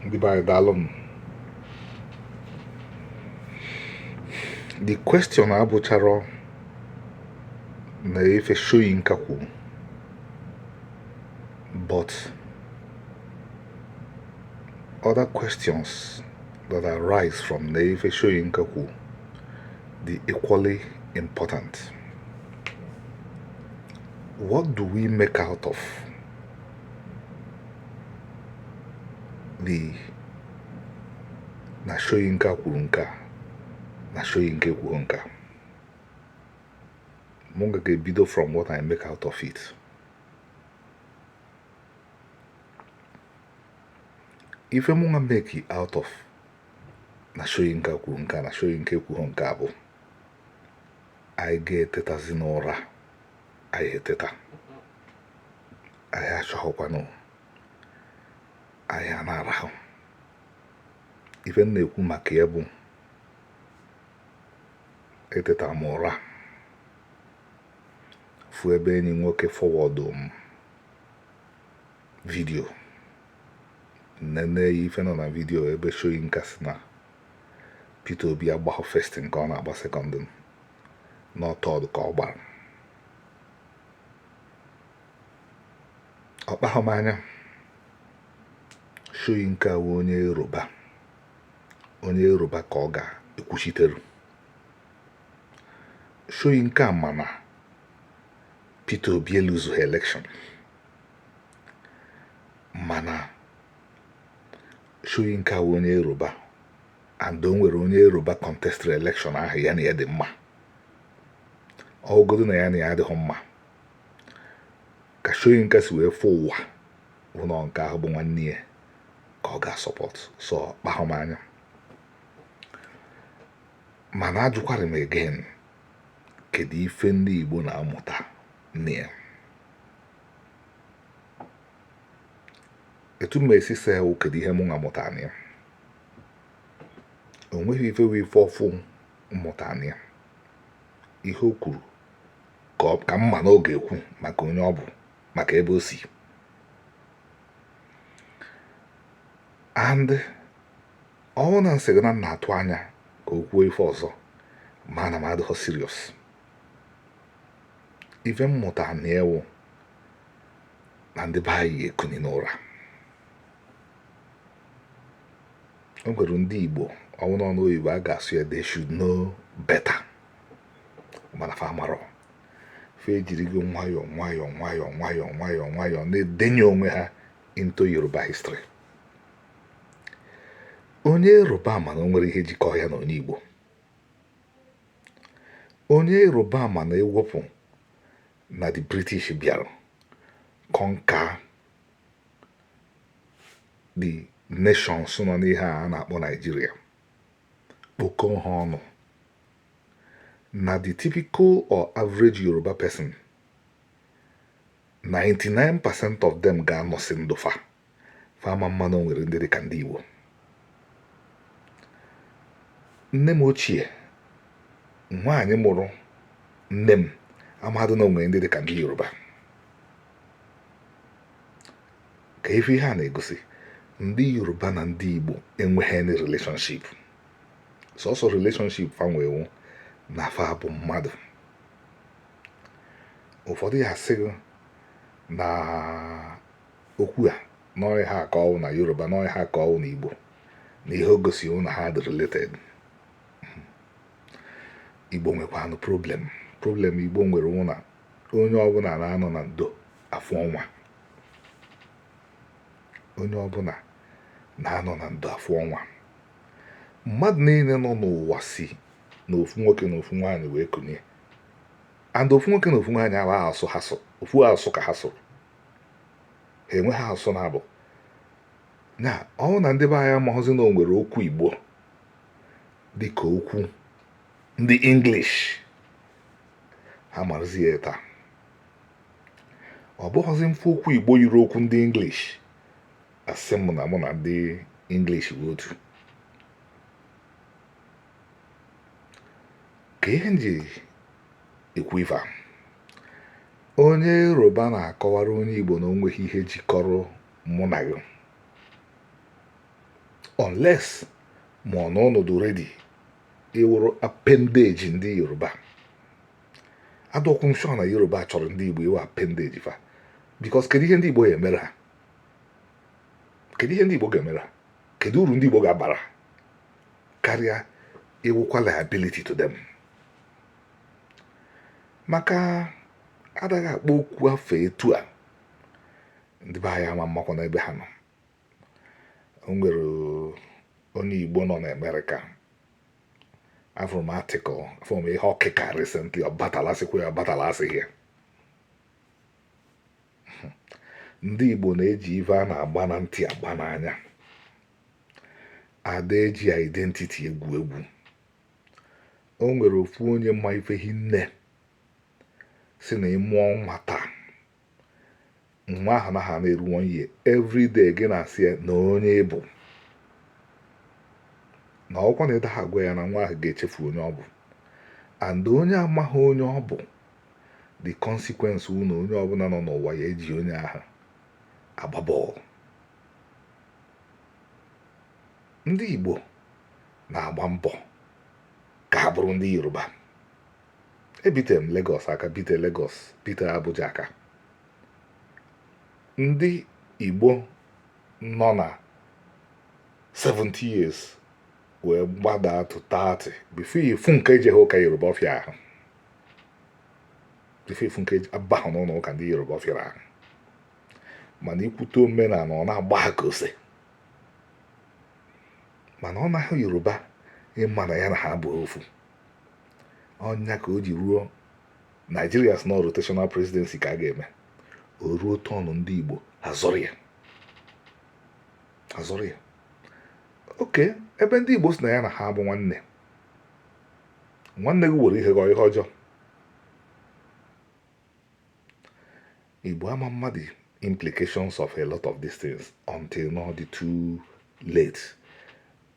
Ndị be anyị, daalụ m. The question abụcharọ na ife Soyinka kwuru, but other questions that arise from na ife Soyinka kwuru dị equally important. What do we make out of the na Soyinka kwuru nke a, na Soyinka ekwughị nke a? Mụ ga-ebido from what I make out of it. Ife mụ make out of na Soyinka kwuru nke a, na Soyinka ekwughị nke a bụ anyị ga-etetazi n'ụra. Anyị eteta, anyị achọghịkwanụ, anyị a na-arahụ. Ife m na-ekwu maka ya bụ eteta m ụra fụ ebe enyi nwoke forward m video, nene ya, ife nọ na video ebe Soyinka si na Peter Obi agbahụ first nke ọ na-agba second, na third ka ọ gbara. Ọ kpahụ m anya. Soyinka wụ onye Yoruba, onye Yoruba ka ọ ga-ekwuchiteru. Soyinka mana Peter Obi eluzughị election, mana Soyinka wụ onye Yoruba and o nwere onye Yoruba contested election ahụ ya na ya dị mma. Ọgụgụdụ na ya na ya adịghị mma, ka Soyinka si wee fụ ụwa bụ na nke ahụ bụ nwanne ya ka ọ ga-asupport. So kpahụ m anya, mana ajụkwara m again, kedu ife ndị Igbo na-amụta na ya? Etu m esi sị ewu, kedu ihe mụ na-amụta na ya? O nweghị ife wụ ife ọfụ mmụta na ya. Ihe o kwuru ka mma na ọ ga-ekwu maka onye ọ bụ, maka ebe o si. And ọ na nsị gị na m na-atụ anya ka o kwuo ife ọzọ, ma na m adịghị serious. Ife mmụta na ewu na ndị be anyị ekuni n'ụra. O nwere ndị Igbo ọnwụ n'ọnụ oyibo a ga-asụ ya, they should know better, mana fa amarọ. Fa ejirigo nwayọọ nwayọọ nwayọọ nwayọọ nwayọọ nwayọọ na-edenye onwe ha into Yoruba history. Onye Yoruba mana o nwere ihe jikọ ya na onye Igbo. Onye Yoruba mana ewepụ na the British bịara conquer the nations nọ n'ihe a na-akpọ Nigeria, kpokọọ ha ọnụ, na the typical or average Yoruba person, 99% of them ga-anọsị ndụ fa ama mmanụ nwere ndị dị ka ndị Igbo. Nne m ochie, nwaanyị mụrụ nne m, amadụ na o nwere ndị dị ka ndị Yoruba. Ka ife ihe a na-egosi, ndị Yoruba na ndị Igbo enweghị any relationship. Sọsọ relationship fa nwewu na fa bụ mmadụ. Ụfọdụ ya asị gị na okwu a n'ọhịa ha ka ọwụ na Yoruba, n'ọhịa ha ka ọwụ na Igbo, na ihe o gosi na ha dị related. Igbo nwekwanụ problem. Problem Igbo nwere wụ na onye ọbụla na-anọ na ndo afụ ọnwa. Onye ọbụla na-anọ na ndo afụ ọnwa. Mmadụ niile nọ n'ụwa si na ofu nwoke na ofu nwaanyị wee kunie, and ofu nwoke na ofu nwaanyị ahụ asụ ha sụ ofu asụ ka ha sụrụ, ha enweghị asụ na-abụ na ọ na ndị be anyị amaghịzi na o nwere okwu Igbo dịka okwu ndị English. Ha marazi ya taa. Ọ bụghịzi mfe okwu Igbo yiri okwu ndị English, asị m na mụ na ndị English bụ otu. Ka ihe m ji ekwu ife a, onye Yoruba na-akọwara onye Igbo na o nweghị ihe jikọrọ mụ na gị. Unless ma ọ na unu dụ ready ịwụrụ appendage ndị Yoruba. Adọkwu m sure na Yoruba chọrọ ndị Igbo ịwụ appendage fa, because kedu ihe ndị Igbo ga-emere ha? Kedu ihe ndị Igbo ga-emere ha? Kedu uru ndị Igbo ga-abara karịa ịwụkwa liability to them? Maka adaghị akpọ okwu afọ etu a, ndị be anyị ama mmakwa n'ebe ha nọ. O nwere onye Igbo nọ n'Amerịka, afụrụ m article, afụrụ m ihe ọkịka recently, ọ batala sịkwa ya batala asịghị ya. Ndị Igbo na-eji ife a na-agba na ntị agba n'anya, ada eji identity egwu egwu. O nwere ofu onye ma ife hinne si na ị mụọ nwa taa, nwa ahụ na ha na-eru one year, everyday gị na-asị ya na onye ị bụ, na ọkwa na ịda ha agwa ya na nwa ahụ ga-echefu onye ọ bụ. And onye amaghị onye ọ bụ, the consequence wụ na onye ọbụla nọ n'ụwa ya eji onye ahụ agba bọọlụ. Ndị Igbo na-agba mbọ ka ha bụrụ ndị Yoruba. Ebite m Lagos aka, bite Lagos, bite Abuja aka. Ndị Igbo nọ na 70 years wee gbadaa to 30, before ị fụ nke ejeghị ụka Yoruba, ọ fịa ahụ. Before ị fụ nke abahụ n'ụlọ ụka ndị Yoruba, ọ fịara ahụ. Mana ikwute omenala, ọ na-agba ha ka ose. Mana ọ naghị Yoruba ịma na ya na ha bụ ofu ọnya ka o ji ruo Nigeria si na rotational presidency ka a ga-eme. O ruo turn ndị Igbo, azọrọ ya, azọrọ ya. Okay, ebe ndị Igbo si na ya na ha bụ nwanne, nwanne gị were ihe gị ihe ọjọọ. Igbo ama ama the implications of a lot of these things until na ọ dị too late,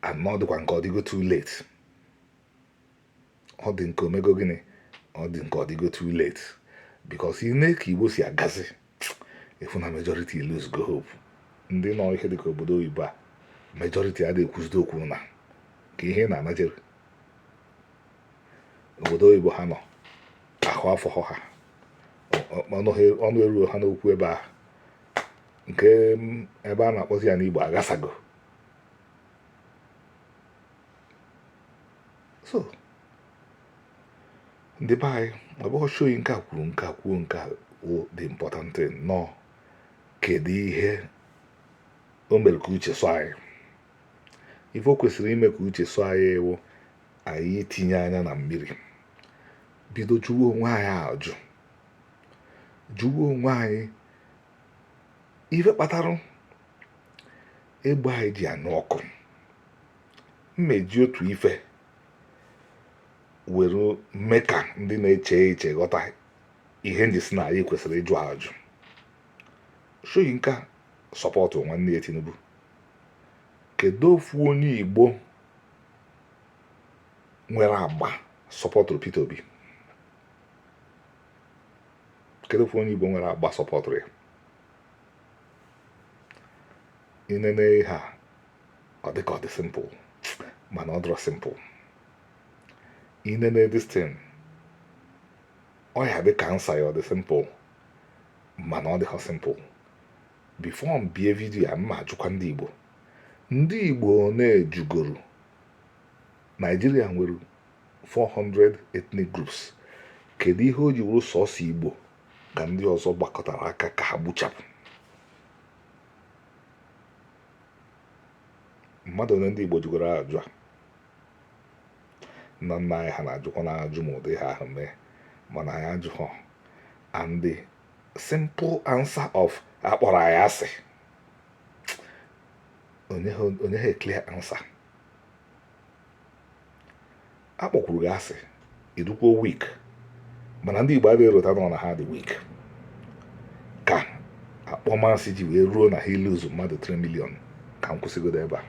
and na ọ dịkwa nke ọ dịgo too late. Ọ dị nke omego gịnị, ọ dị nke ọ dịgo too late, because ị nee ka Igbo si agazi, ị fụ na majority lose go hope. Ndị nọ ihe dịka obodo oyibo a, majority adịghị ekwuzide okwu na ka ihe na-anajere obodo oyibo ha nọ ahụ afọ ha ọnụ eruo ha n'okwu ebe a nke ebe a na-akpọzi ya n'Igbo aghasago. So ndị be anyị, ọ bụghị Soyinka kwuru nke a kwuo nke a wụ the important thing nọ. Kedu ihe o mere ka uche sọ anyị? Ife o kwesịrị ime ka uche sọ anyị wụ anyị itinye anya na mmiri, bido jụwa onwe anyị ajụ, jụwa onwe anyị ife kpatara egbe anyị ji anụ ọkụ. M eji otu ife were mee ka ndị na-eche eche ghọta ihe m ji sị na anyị kwesịrị ịjụ ajụ. Soyinka support nwanne ya Tinubu. Kedu ofu onye Igbo nwere agba supportụrụ Peter Obi? Kedu ofu onye Igbo nwere agba supportụrụ ya? I nene ihe a, ọ dịka ọ dị simple, mana ọ dịrọ simple. I nene this thing, ọ ya dị ka answer ya ọ dị simple, mana ọ dịghọ simple. Before m bie video a, m ma ajụkwa ndị Igbo, ndị Igbo na-ejugoro Nigeria nwere 400 ethnic groups, kedu ihe o ji wụrụ sọsọ Igbo ka ndị ọzọ gbakọtara aka ka ha gbuchapụ? Mmadụ ole ndị Igbo jugoro ajụ a? Nna nna anyị ha na-ajụkwa na-ajụ ma ụdị ha ahụ mee, mana anyị ajụghọ. And the simple answer of akpọrọ anyị asị, o nyeghị clear answer. Akpọkwuru gị asị, ị dụkwuo weak, mana ndị Igbo adịghị erota nọ na ha dị weak ka akpọmasị ji wee ruo na ha iluzu mmadụ 3 million. Ka m kwụsịgodo ebe a.